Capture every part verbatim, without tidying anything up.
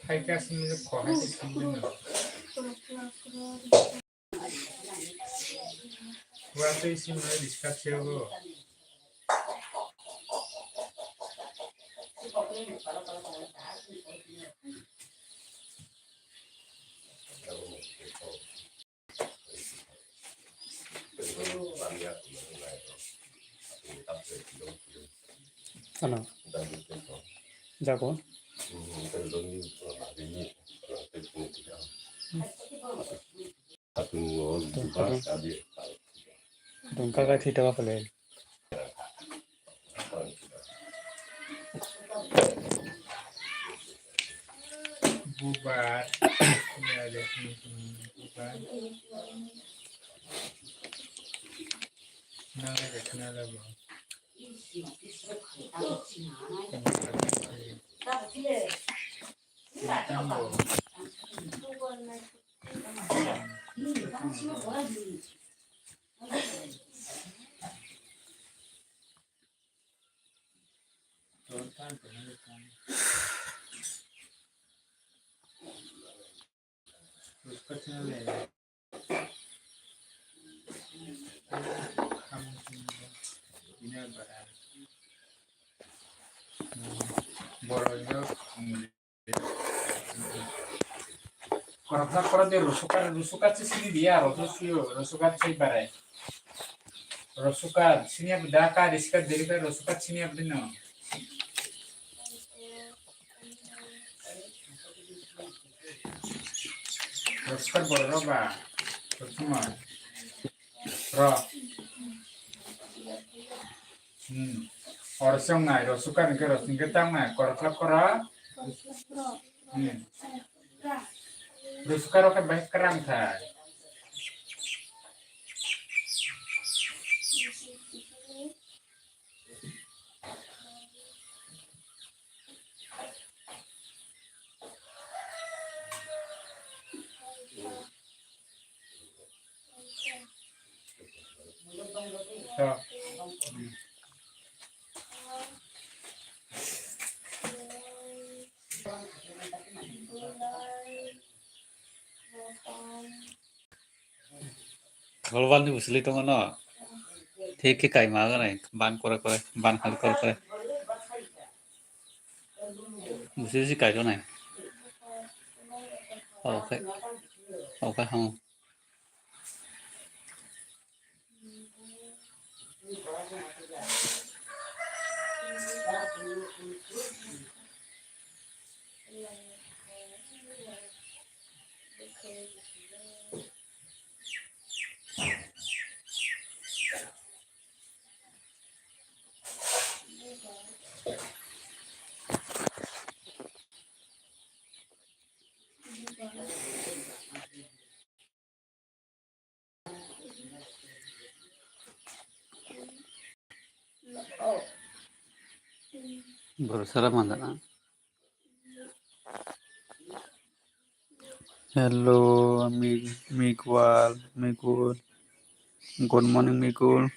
Hai ka simi ko hai simi no. Wa tei simi discuss chego. Ano. Jago. Tungkha. Tungkha ka thita ka pale. Bubar. Ya, ya, bubar. Nang ya, kenal lah, bro. Tambo. Borok no, mm, Koroksa korok de rusukar, rusukar se sini dia, rojo suyo, rusukar se barai. Rusukar, sini apa da ka, riskar diri ka, rusukar sini apa dino. Rusukar borok ba, rusuma. Ro. Hmm. Oro se wngnai, rusukar hwnkhe rosing khe ta wngnai, koroksa koro. Hmm. Rusukar rok khe bai kwrang thai. Kholwani bwswlwi tongo no. Thik khe kaima gwnai, ban kore kore, ban hal kore kore. Bwswlwi se kaijaknai. Oke. Oke, hamo. Borok sara manjana. Hello, Mi-, Miguel, Miguel. Good morning, Miguel.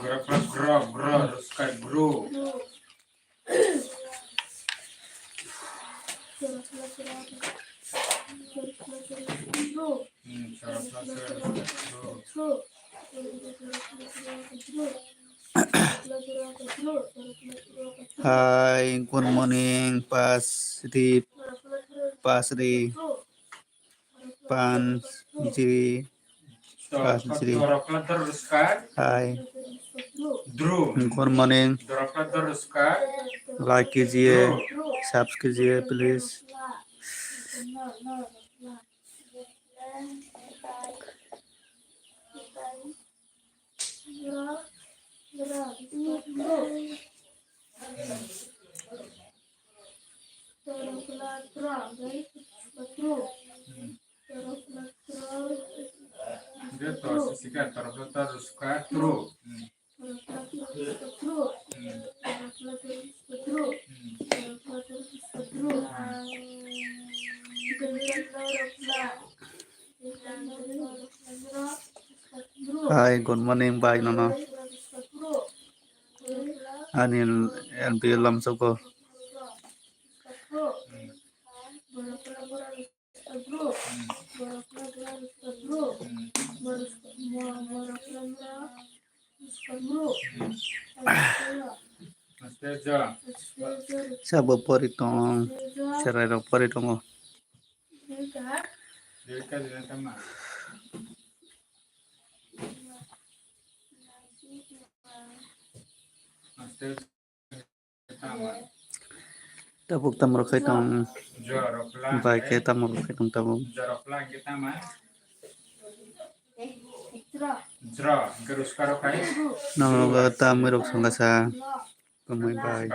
Grow, grow, grow, grow, grow. Hi, good morning, Pasri, Pasri. पाँच जी, पाँच जी। Hi. Good morning. Like कीजिए, subscribe कीजिए, please. Hi, good morning, bhai, nono. Ani L P lamsoko. Sabo pori tong, cherai rok pori tongo. Tabuk tamo rok khai tong, bai khe tamo rok khai tong tabuk. Nang rok tamwi rok songkha sa, kwmwi bai.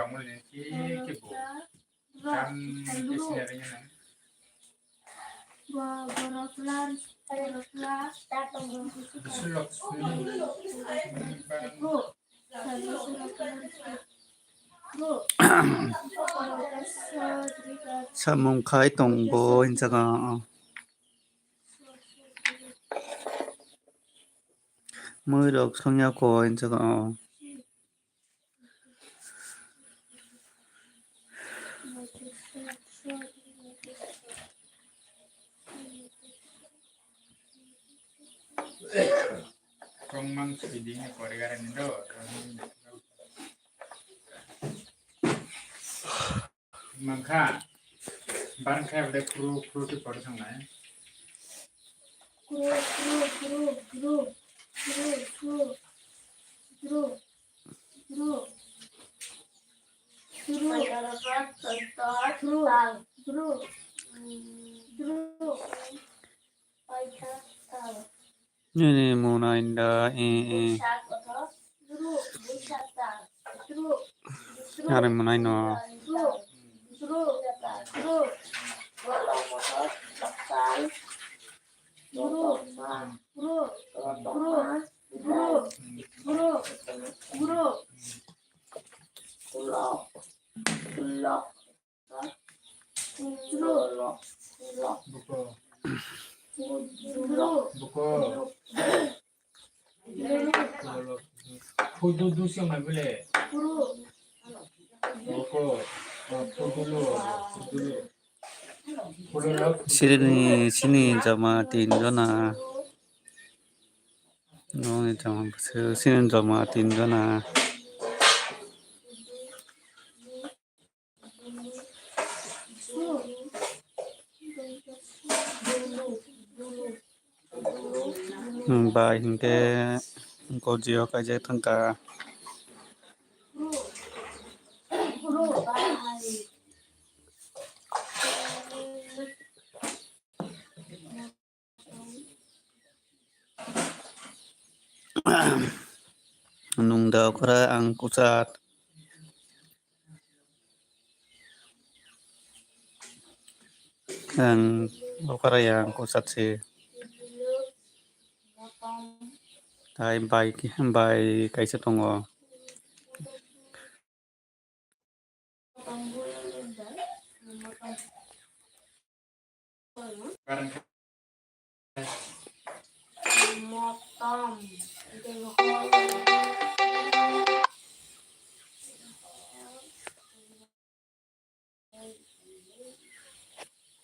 Samung khai tong bo hinjaka. Mui rok songya ko hinjaka. Tongmang sidi ni kore gare ni do. Mangkha. Barang khe bade kru kru ti kore sangnai. Kru kru kru kru kru kru kru kru. Nini mona inda, eh, eh. Are mona ino. Buko. Buko. Phudu du se mai bole. Buko. Phudu lo. Phudu lo. Sini, sini jama tin jona. Nongni jama bwswk sini jama tin jona. Hmm, bai hinkhe gojio kaijak thangkha. Nung da okra ang kuchat. Ang okra yang kuchat se. Tai bai, bai kaisa tongo.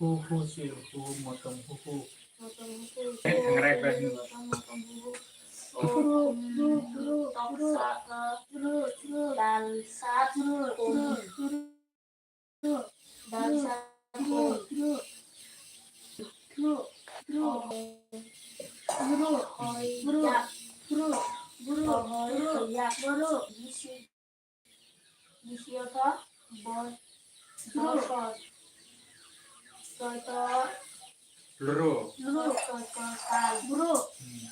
Hu hu si hu motom hu hu. Thangrai bai. Dal sat kum. Dal sat kum. Bru. Bru. Bru. Bru. Bru. Bisi. Bisi otho bor. Bru. Bosor. Soito. Lru. Lru. Soito tal. Bru. Hmm.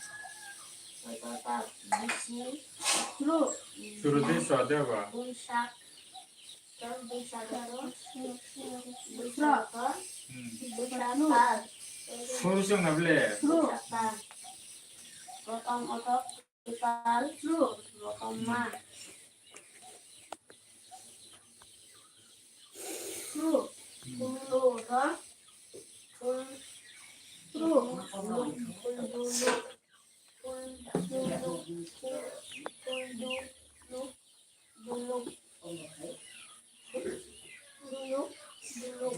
Soito tal. Bisi. Bru. Suru di sade ba. Buisak. Buisak. Buisak. Hmm. Buisak tal. Suru song na ble. Buisak tal. Prothom otho. Tal. Bru. Rokomma. Bru. Bru. Bru. Bru. Bru. Bru. Bru. Bru.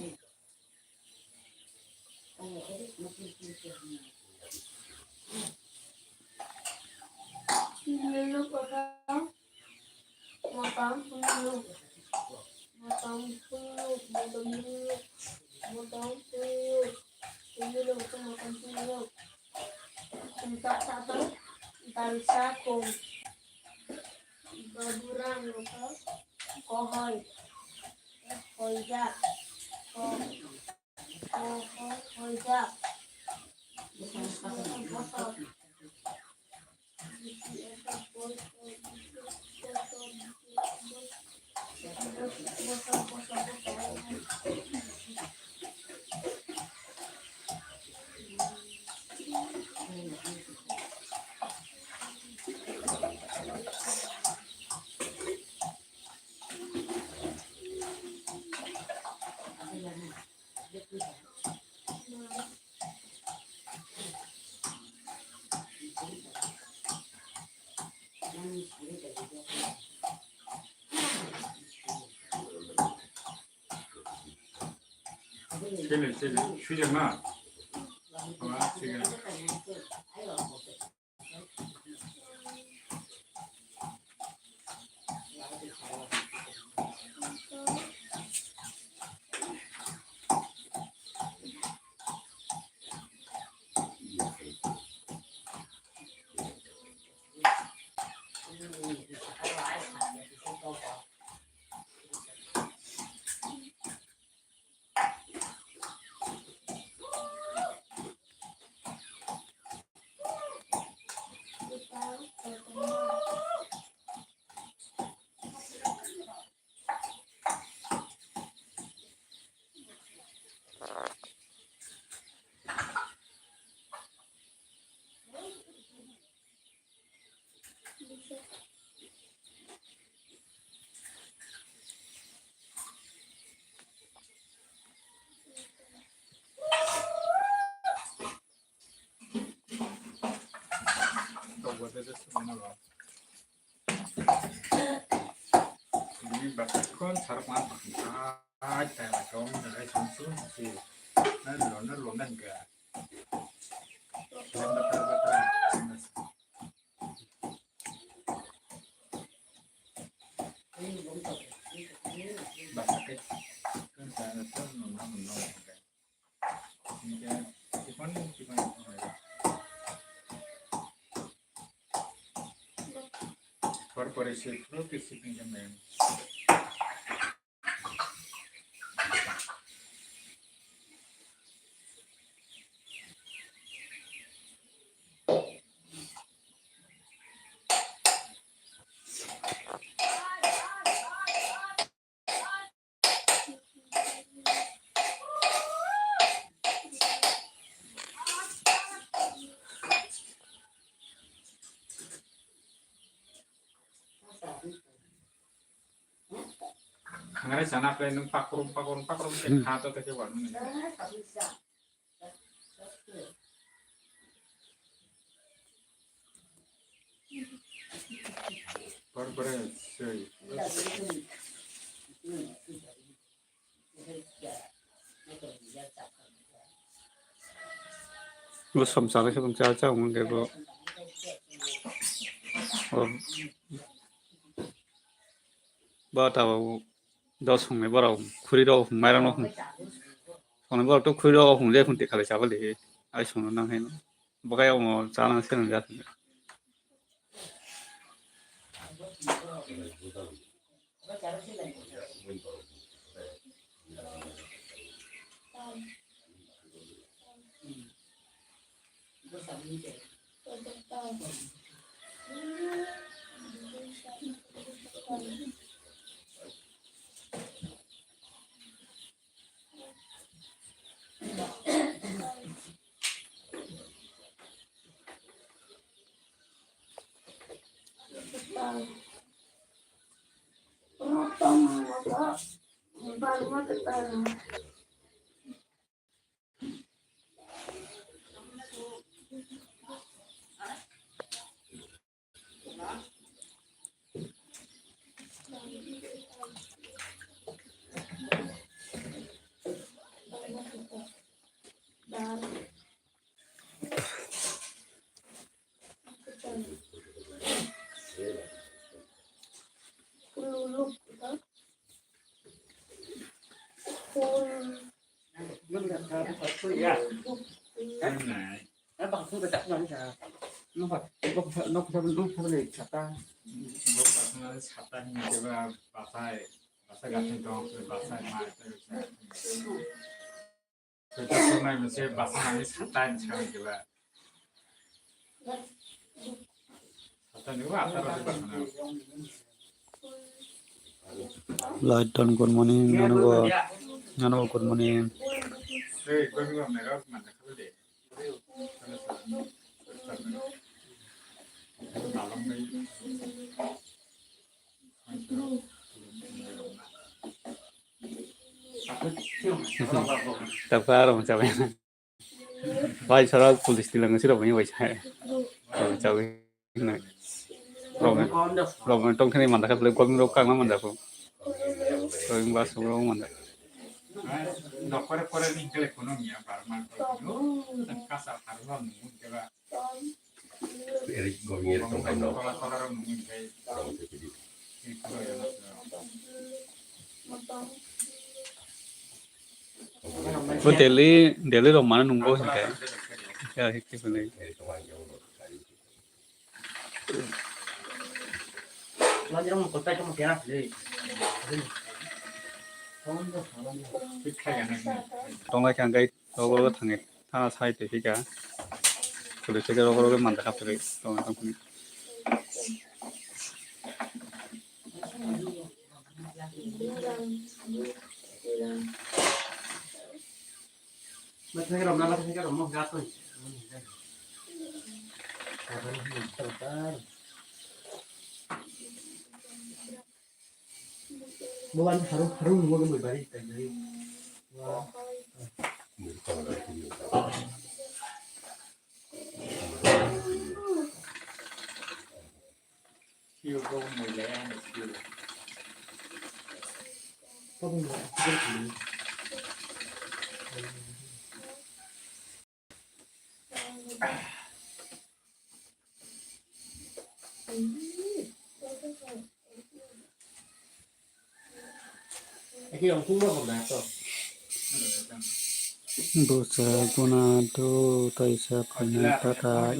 Motom puyuk. Motom puyuk, motom puyuk, motom puyuk. Puyuk khe motom puyuk. Khumsa satung, dalsa khum. Baburang motom kohoi. Hoijak. Ko-, kohoi hoijak. Bosor. Sini, sini, sini ma. Ama, sini. Ini bakal kon sarap mantap. Ai, tai ma chong na ai sum sum si. Na lo na lo na ga. Lo na ta ba ta. Ba ta ke. Kan ta na ta no na no. Ni ke. Kipan kipan. Por por ese pro que se tenga men. Khangrai chana khlai nwng pakrum, pakrum, pakrum khe kha to khe wal nung. Por por sei. Bo som chana khe bung cha cha wng khe bo. Bo ta bo dos hwnwi borok khuri rok hwnwi mairang rok hwnwi. Songnai borok to khuri rok hwnwi le hwnwi khalai cha bali. Ai songno nang haino. Bo khe omo chalangse nang jak. Sata hinwi khe ba bachai, bachai gathang tong, bachai mai, tei bachai. Sata tongnai moso bachai mai sata hinwi khe ba. Sata ni ba atar rok bachai. Light on, good morning, nanogo, nanogo, good morning. Hey, good morning, nanogo, man, Tapkhe aro mocha bai. Bai sara police tilang sira bai bai sai. Chawi na. Problem, problem tong thani manda kha, problem rok kang manda ko. Problem ba song rok manda. Nokore kore ni telephone ni ya bar man ko. Kasa harlo ni keba. Erik gomir tong hai no. Bo daily, daily rok mana nungbo hinkhe. Ya, hikti phunai. Tonglai kha hwnkhe. Rogo rogo thangwi thana sai twi phika. Police ke rogo rogo manda kha phirwi tong tong phini. Bukan harum harum nunggu nunggu bari tadi. Wah. Bwsa guna do taisa phaina tata.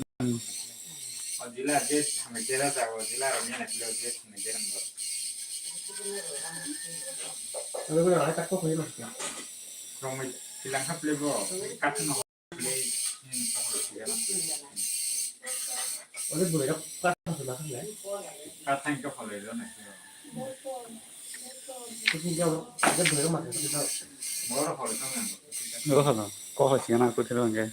Rohano, koho chigana kuthero hwnkhe.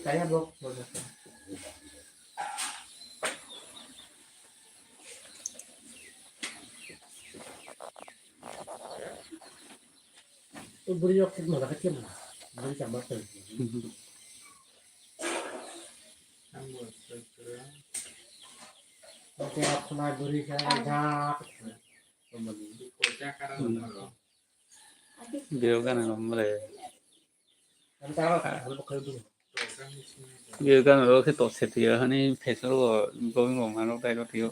Kaya bok. Buri yok kit mala kit mala. Buri sama kit. Oke, aku naik buri kan jak. Biyok gana nomre. Biyok gana ro khe tok se tiyo hani Facebook ro gobin bo mano tai ro tiyo.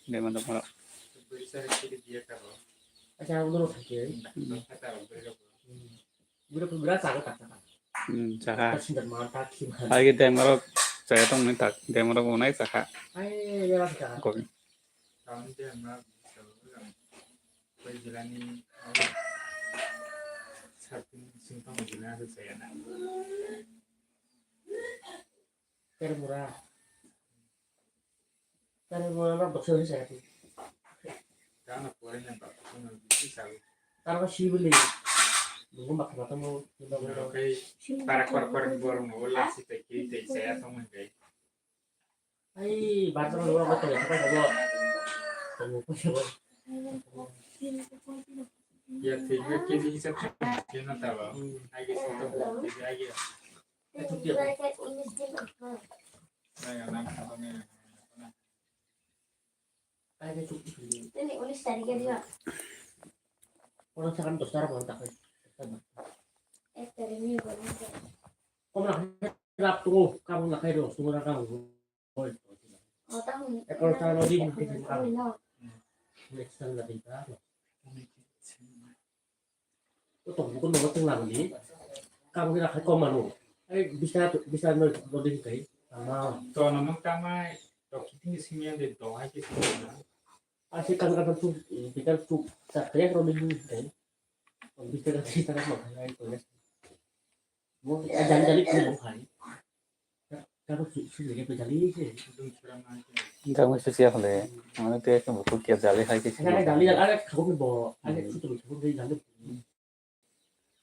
Dai manjak mano. Acha, ulo thake. Bura bura chago tak tak. Hmm, chakha. Sinda ma tak ki. Ai ki dai marok chaya tong ni tak. Dai marok unai chakha. Ai, ya tak. Kopi. Tahun dia ma. Pai jilani. Sapin sing tong jilani saya na. Kare mura. Kare mura ba baksa ni saya tu. Kana pore na ba baksa na bisi salu. Karo si beli. Nunggu baksa baksa mo. Kai para para para ni borong mo la si te ki te saya tong man kai. Ai, bathroom lo ko to ko ko. Ya, tiga kg hisab se na taba. Ai ke sito ko, ai ke. Itu dia. Naya, nang apa naya? Ai ke cukup. Ini unis tadi ke dia. Orang sekarang besar banget tak. Ek tarik ni boleh. Kau nak rap tu, kamu nak kayak dong, semua orang kamu. Ekor ta nodi bini khe thangwi no. Next time la dei ta. To tong ko no tong la ni. Ka bo ra khai kom manu. Ai bisa bisa no nodi kai. Ama. To no no ta mai. To kiti ni simi ande do hai ke simi na. Asi kan kan tu bikan tu ta kaya ro ni kai. Bisa ka bisa ka ma khai ko. Mo jali jali ko mo khai. Jangma susia hole, mane te ke buku kia jali hai ke.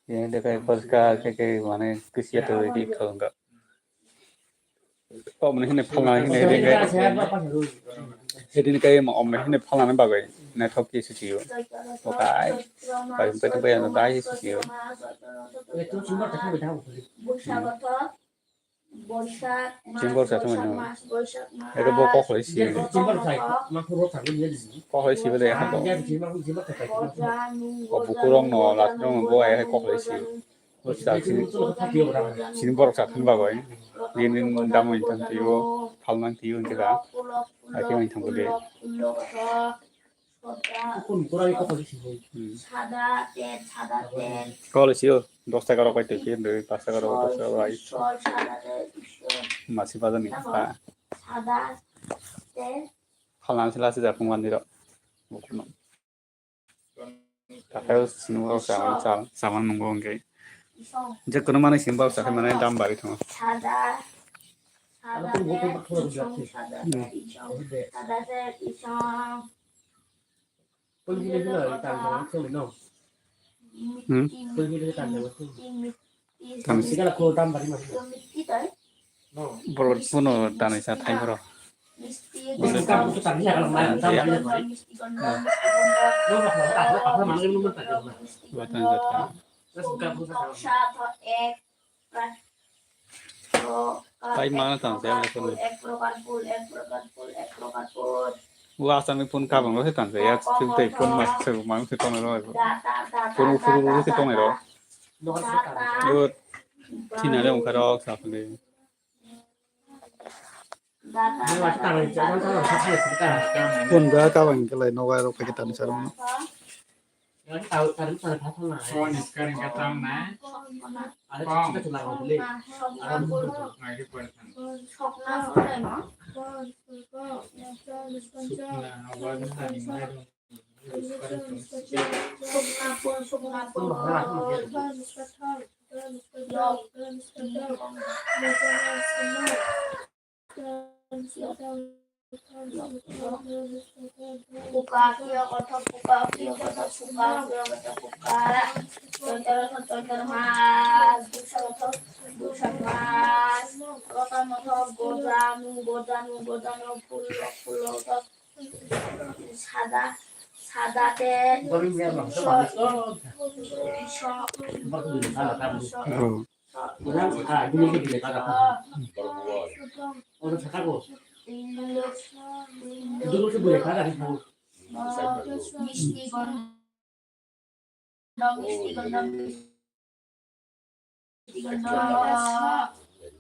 Yang dekai pas ka ke ke mane kusia to di khong ka. Om ne hine phalna hine hine kai. Hidin kai ma om ne hine phalna ne bagai. Ne thok ke susiyo. Okai. Pai pai pai na dai susiyo. Boishak mas, Chini Boishak Boishak thangwi mas, no. Boishak mas. Ero bo kok hoi si. Chini Boishak mas, Boishak mas. Kok hoi si bole ha bo. Boja, nung O boja, bukurong nung no, boja, latrong no, nung bo boja, ai hai nung kok hoi boja, si. Nung Bo sa chini, boja, nung boja, nung chini borok sa thang bagoi. Din din dam wng thang tiyo, phal nang tiyo hingke da. Ai khe wng thang bole. Ulo, ulo, ulo, Kun kurai ko pagi sini. Hmm. Sada tet, sada tet. Kol sio, dos taka rok bai tei khe, dos taka rok, dos taka bai. Sol, sada tet, sol. Masi bajan ni kha. Sada tet. Phalna sila sila phung mandi rok. Takai sini rok sa, sa, saman nunggu angke. Sol. Je kono mani sini bau sa mane dam bari thang. Sada, sada tet, isong, sada tet, isong, sada tet, isong. Hmm? Tang. Borok puno tanwi sa thai borok. Pai mana tang saya. Ek prokar phul, ek prokar phul, ek prokar phul. Wa asami phun kabang lo se tang saya, sing tei phun mas se mang se tong lo. Phun uphuru lo se tong lo. Yo, thina le ongkha rok sa phun de. Phun ba kabang ke lai nogai rok khe tang sa. Phone is karing ka tam na. Phone. Ngai ri pon. Sukna, awa na ni ngai ri. Sukna pon, sukna pon. Puka, kiyo koto puka, kiyo koto puka, kiyo koto puka. Toitor koto toitor mas, dusa koto dusa mas. Koto moto goda nu, goda nu, goda nu, pulo, pulo koto sada, sada te. Oh.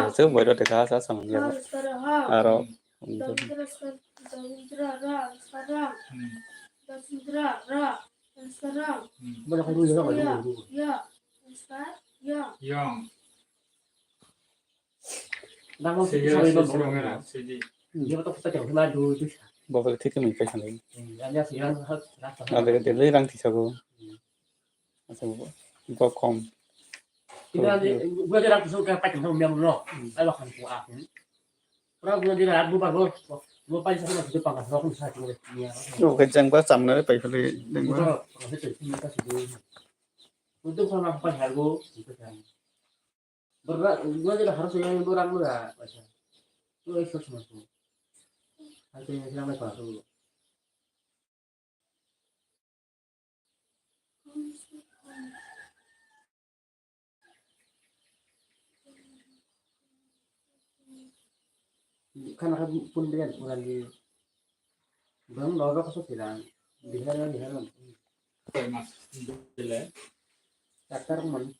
Bai se bai ro te kha sa samung ya. Aro. Dawindra sar, Dawindra ra, sar ra. Hmm. Dawindra ra, sar ra. Hmm. Sar ya, ya, sar ya. Yang. Sidi, sidi, sidi. Bo bai thik khe mui kaisa nai. Ade delai rang tisa go. Asa bo, bo kom. Ina ni gua de rang tisa ka pakai sama miam no. Ai ba khan ko a. Pura gua de rang bu ba bo. Bo pai sa na ko pa ka ro ko sa ko. Yo ke jang ba sam na pai phali deng ba. Udah sama apa hargo. Berra, gua jadi harus yang berang mula, baca. Lu ekspor sama tuh. Harus yang bilang apa tuh? Kan akan pun dia kurang di. Bang lo rok so tilang. Bihar, bihar. Koi mas dile. Daktar man.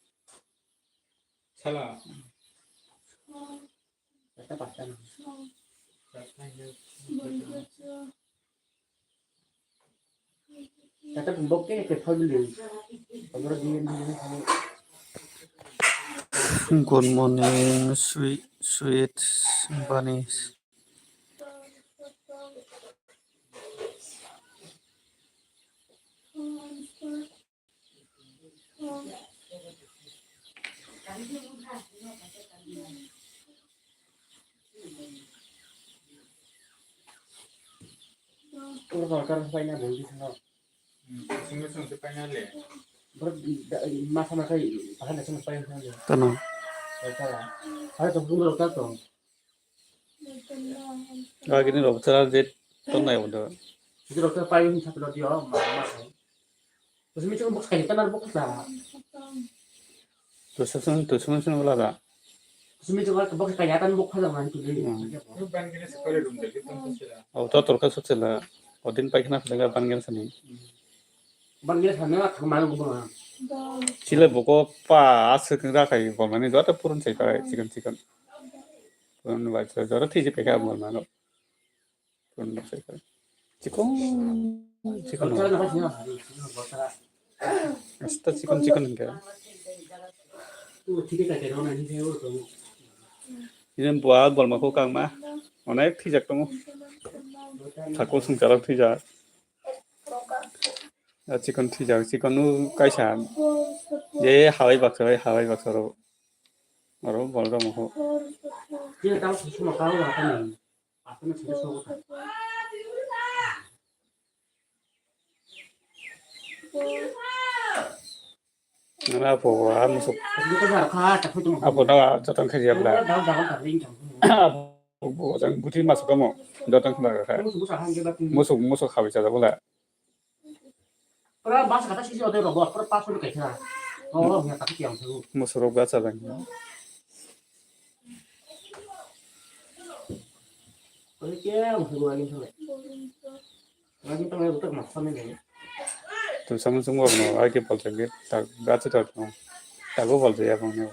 Sala. Daktar pastan. Daktar bok ke ke family. Agora dia ni. Good morning, sweet, sweet bunnies. Oro sorkar paina bol di sano. Hmm, sini sini paina le. Bro, masa masa pahala sini paina le. Tano. Sorkar. Ada tu pun sorkar tu. Agini rok tara je ton nai bodo. Jadi rok tara payo hin sapilo dio ma ma. Terus mi cuma box kaji tanar box la. Terus sun terus sun sun wala da. Terus mi cuma box kaji tan box la man tu le. Hmm. Lu ban gini sekali dum de gitu sila. Oh, to torka sut sila. Odin paikna sila ban gini sani. Ban gini sana aku malu gua. Sila boko pa asik rakai bomani jota purun sai pakai chicken chicken. Purun bai jora thiji pakai bomani. Purun bai sai pakai. Chicken chicken. Asta chicken chicken hingke. Ini buat bol mako kang ma. Onek thijak tongo. Thako sung chalok thijak. A chicken thijak, chicken nu kaisa. Je hawai baksa, hawai baksa ro. Aro bol ro mo ho. Nana apo a musuk. Apo na jotong khe jabla. Apo bo jang buti masuk kamo. Jotong khe na kha. Musuk musuk khawi cha jabla. Pura bas kata sisi ode robot pura pas pura kaisa. Oh, ya kata kiam tu. Musuk rok ba cha jang. Tum samung sung wak no, ai ke palta ke, tak, gachi tak no. Tago palta ya bang ne.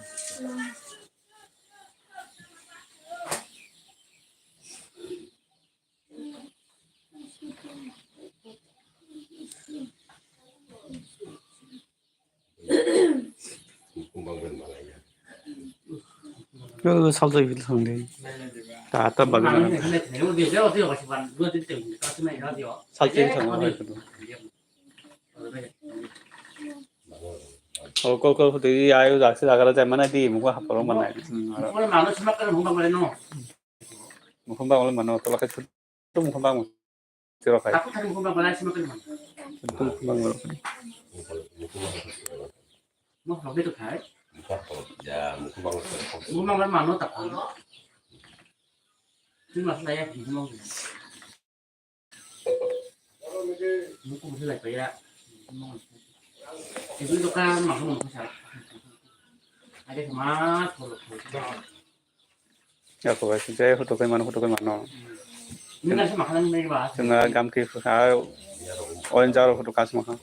Yo, salto ibil thangdi. Ta, ta, bagwi mano. Salto ibil thangdi. O, kol, kol, hudu, ayo, jaksi, jagara, jai, mana, di, mugo, haporo, mana. Mukhung bang, mana, tola, kai, Tum khum bang. Siro khai. Aku tadi khum bang, mana sih makan, mana? Tum khum bang, mana? Mau kalau gitu, khai. Ya, mukhung bang. Mukhung bang, mana, tak, khai. Ini masalah ya, mukhung bang. Mukhung bang, saya, ya. Mukhung bang. Itu tuh kan, mukhung bang, saya. Ada sama, kalau, kalau. Ako bai, jai photo kai mano, photo kai mano. Nini asa makhang nini ba? Chwng gam ke ha, orange aro photo kas maha.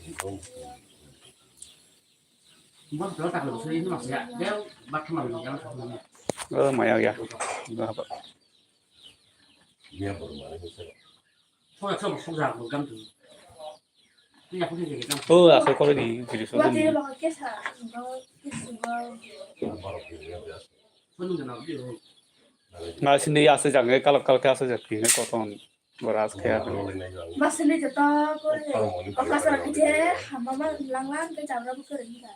Bo photo tak lo, sini makhang ya. Dia bat kemana, dia makhang. Oh, maya ya. Enggak apa. Sok, sok, sok, sok, gam tu. Ini aku sih jadi gam. Oh, aku kalau di video Wah, syuting. Dia bakal kisah, bakal kisah, bakal. Pun nggak nabi, oh. Ngasini asa jange kalak kalak asa jati ne koton beras kaya. Masini jata kore. Okasa rakhe, mama langlang ke jabra bu kore ni ka.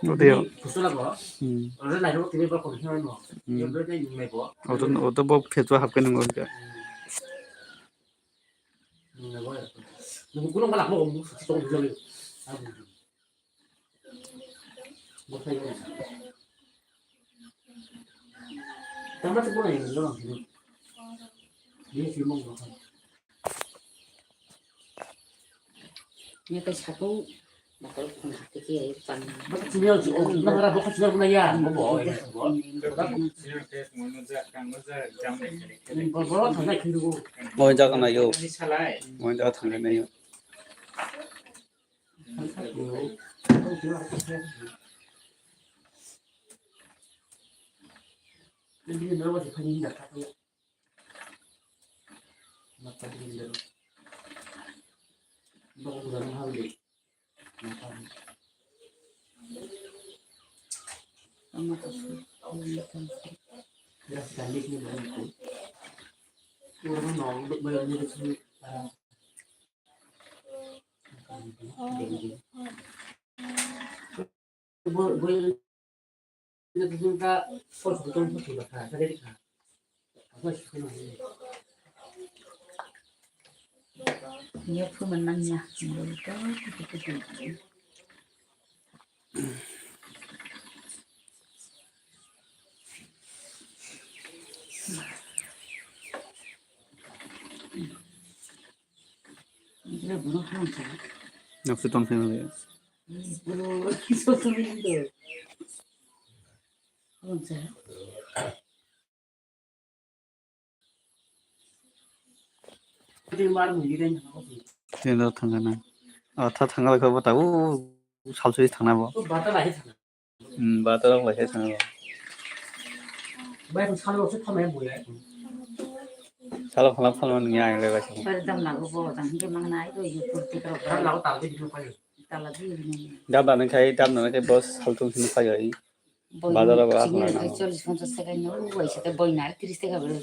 Udio. Hmm. Oto, oto bo Facebook hapkhe nung oto. Ini kayak satu. Moi jaga nayo. Moi jaga thangnayo. Niya phu man nang niya. Nokse tong phai manya. Tino thangana. O tha thangala khe bo ta u salsui thangna bo. Hmm, bata rok lai khe thangna bo. Salo phala phala nung yang le bai. Dam na nung khai dam na nung khai bo saltung sini phai. Bazar o ba chini hai chollish ponchash taka ni, o bai saka boi na tris taka bole.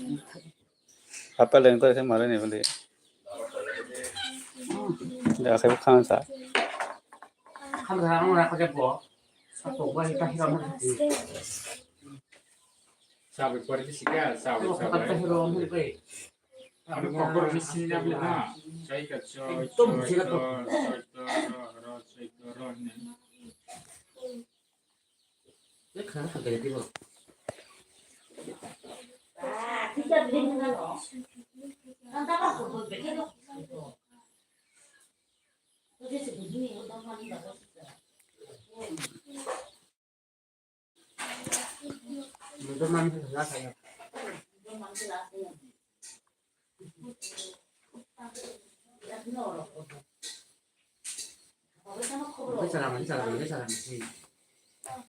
Apple ni to se mare ni bole. Ya, khai khan sa. Khan sa ang ra ko je bo. Sa to ba ta hira mo. Sa be pore di sika, sa be sa be. Ano kokor ni sini na bole na. Chai ka choi, choi to, choi to, ro, ro, choi to, ro ni. Bai chara, bai chara, bai chara, bai.